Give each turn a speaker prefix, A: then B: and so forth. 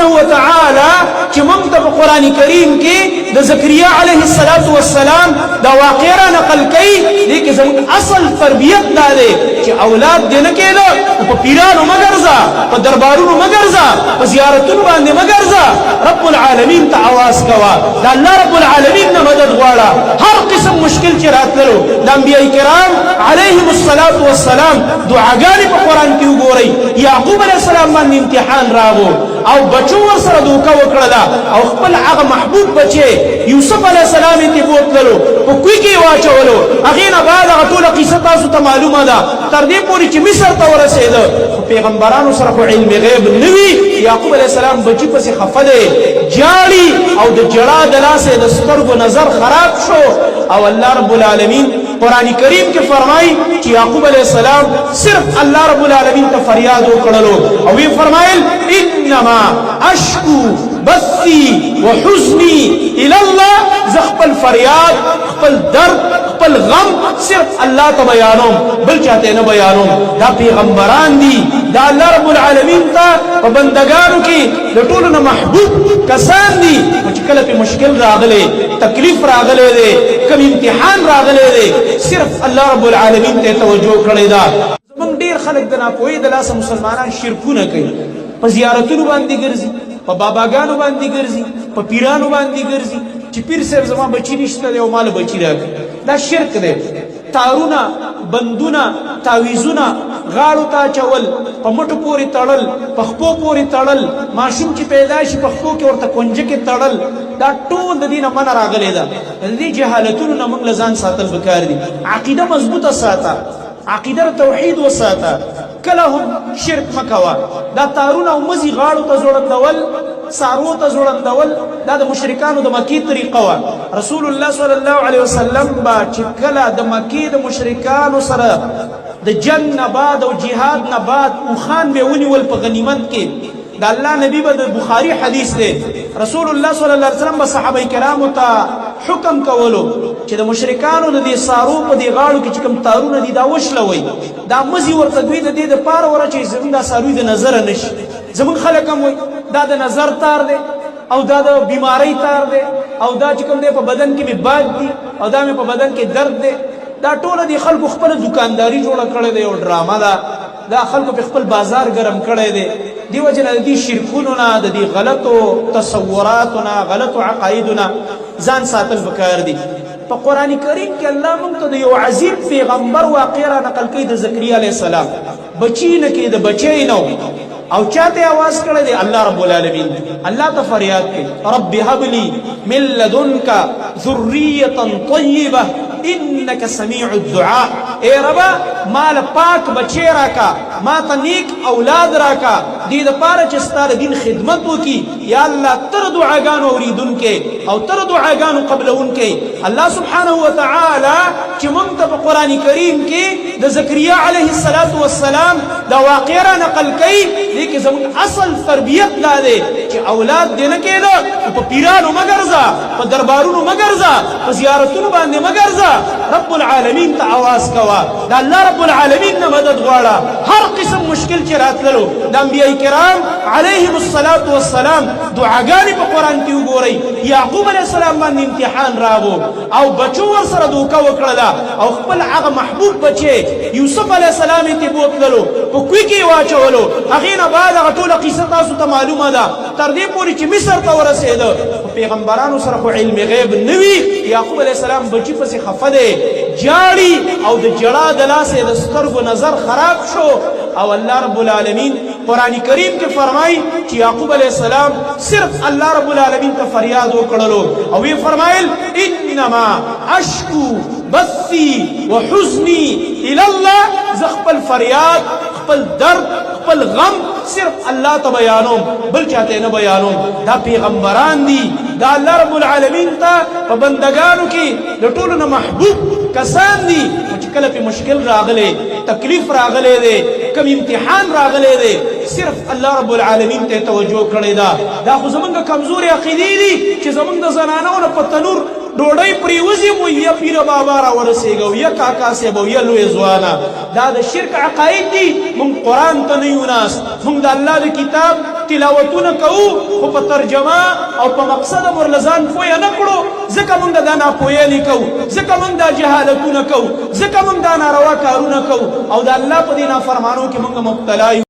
A: سبحانه وتعالی چې موږ ته په قرآن کریم کې د زکریا علیه السلام دا واقعه را نقل کوي، دې کې زموږ اصل تربیت دا دی چې اولاد دې نه کېده نو په پیرانو مه ګرځه، په دربارونو مه ګرځه، په زیارتونو باندې مه ګرځه، رب العالمین ته اواز کوه، د الله رب العالمین نه مدد غواړه. هر قسم مشکل چې راتللو د انبیاء کرام علیهم الصلاة والسلام دعاګانې په قرآن کې وګورئ. یعقوب علیه السلام باندې امتحان راغو او بچو ورسره دوکه وکړله او خپل هغه محبوب بچی یوسف علیه السلام یې ترې بوتللو، په کوی کې یې واچولو. هغې نه بعد هغه ټوله قصه تاسو ته معلومه ده، تر دې پورې چې مصر ته ورسېده. خو پیغمبرانو سره خو علم غیب نه وي. یعقوب علیه السلام بچي پسې خفه دی، ژاړي او د ژړا د لاسه یې د سترګو نظر خراب شو. او الله رب العالمین قرآن کریم کې فرمایي چې یعقوب علیه السلام صرف الله رب العالمین ته فریاد وکړلو او وی فرمایل انما اشکو بثي وحزني الى الله، زه خپل فریاد، خپل درد، خپل غم صرف الله ته بیانوم، بل چاته نه بیانوم. دا پیغمبران دي، دا الله رب العالمین ته په بندگانو کې د ټولو نه محبوب کسان دي. خو چې کله په مشکل راغلی، تکلیف راغلی دی، کوم امتحان راغلی دی، صرف الله رب العالمین ته توجه کړې ده. زمونږ ډیر خلک د ناپوهۍ د لاسه مسلمانان شرکونه کوي، په زیارتونو باندې ګرځي، په باباګانو باندې ګرځي، په پیرانو باندې ګرځي چې پیر صاحب زما بچی نشته دی او مال بچی راکړي. دا شرک دی. تارونه، بندونه، تعویذونه غاړو ته اچول، په مټو پورې تړل، په خپو پورې تړل، ماشوم چې پیدا شي په خپو کې ورته کونجکې تړل، دا ټول د دې نه منع راغلی ده. د دې جهالتونو نه موږ له ځان ساتل پکار دي. عقیده مضبوطه ساته، عقیده توحید وساته، کله هم شرک مه کوه. دا تارونه او مزي غاړو ته ځوړندول، څاروو ته ځوړندول، دا د مشرکانو د مکې طریقه وه. رسول الله صلی الله علیه وسلم به چې کله د مکې د مشرکانو سره د جنګ نه بعد او جهاد نه بعد اوښان به ونیول په غنیمت کې، د الله نبی به، د بخاری حدیث دی، رسول الله صلی الله علیه وسلم به صحابه کرامو ته حکم کولو چې د مشرکانو د دې سارو په دې غاړو کې چې کوم تارونه دي دا وشلوئ، دا مزي ورته دوی د دې دپاره ورچوي زموږ دا څاروي د نظره نه شي. زموږ خلک هم وایي دا د نظر تار دی او دا د بیماری تار دی او دا چې کوم دی په بدن کې مې باد دي او دا مې په بدن کې درد دی. دا ټوله د خلکو خپله دکانداري جوړه کړې ده، یو ډرامه ده، دا خلکو په خپل بازار ګرم کړی دی. دې وجې نه د دې شرکونو نه، د دې غلطو تصوراتو نه، غلطو عقایدو نه ځان ساتل پکار دي. په قرآن کریم کې الله موږ ته د یو عظیم پیغمبر واقعه را نقل کوي، د زکریا علیه السلام. بچی نه کېده، بچی نه او چاته आवाज کړی دی؟ الله رب العالمین. الله ته فریاد کوي، رب هب لي من لدنك ذرية طيبة انك سميع الدعاء. اے رب مال پاک بچی راکا، ما ته نیک اولاد راکا، دې د پاره چې ستاره دین خدمت وکي. یا الله تر دعاګانو اوریدونکې او تر دعاګانو قبلونکې. الله سبحانه وتعالى چې مونږ ته په قران کریم کې د زکریا علیه السلام دا واقعه را نقل کوي، دې کې زموږ اصل تربیت دا دی چې اولاد دې نه کېده په پیرانو مه ګرځه، په دربارونو مه ګرځه، په زیارتونو باندې مه ګرځه، رب العالمین ته اواز کوه، د الله رب العالمین نه مدد غواړه. هر قسم مشکل چې راتللو د انبیاء کرام علیهم الصلاة والسلام دعاګانې په قرآن کې وګورئ. یعقوب علیه السلام باندې امتحان راغو او بچو ورسره دوکه وکړله او خپل هغه محبوب بچی یوسف علیه السلام یې ترې بوتللو، په کوی کې یې واچولو. هغې نه بعد هغه ټوله قصه تاسو ته معلومه ده، تر دې پورې چې مصر ته ورسېده. خو پیغمبرانو سره خو علم غیب نه وي. یعقوب علیه السلام بچي پسې خفه دی، ژاړي او د ژړا د لاسه یې د سترګو نظر خراب شو. او الله رب العالمین قرآن کریم کې فرمایي چې یعقوب علیه السلام صرف الله رب العالمین ته فریاد وکړلو او وی فرمایل انما اشکو بثي وحزني الى الله، زه خپل فریاد، خپل درد، خپل غم صرف الله ته بیانوم، بل چاته نه بیانوم. دا پیغمبران دي، دا الله رب العالمین ته په بندگانو کې د ټولو نه محبوب کسان دي. خو چې کله په مشکل راغلی، تکلیف راغلی دی، کوم امتحان راغلی دی، صرف الله رب العالمین ته توجه کړې ده. دا خو زمونږ کمزورې عقیدې دي چې زمونږ د زنانو نه په تنور ډوډۍ پریوځي مو یا پیر بابا را ورسېږو، یا کاکا صاحب، یا لوی ځوانه. دا د شرک عقاید دي. مونږ قرآن ته نه یو ناست، مونږ د الله د کتاب تلاوتونه کوو، خو په ترجمه او په مقصد مور لزان پوه نه کړو، ځکه مونږ دا ناپوهي کوو، ځکه مونږ دا جهالتونه کوو، ځکه مونږ دا ناروا کارونه کوو او د الله په دې نافرمانو کې مونږ مبتلا یو.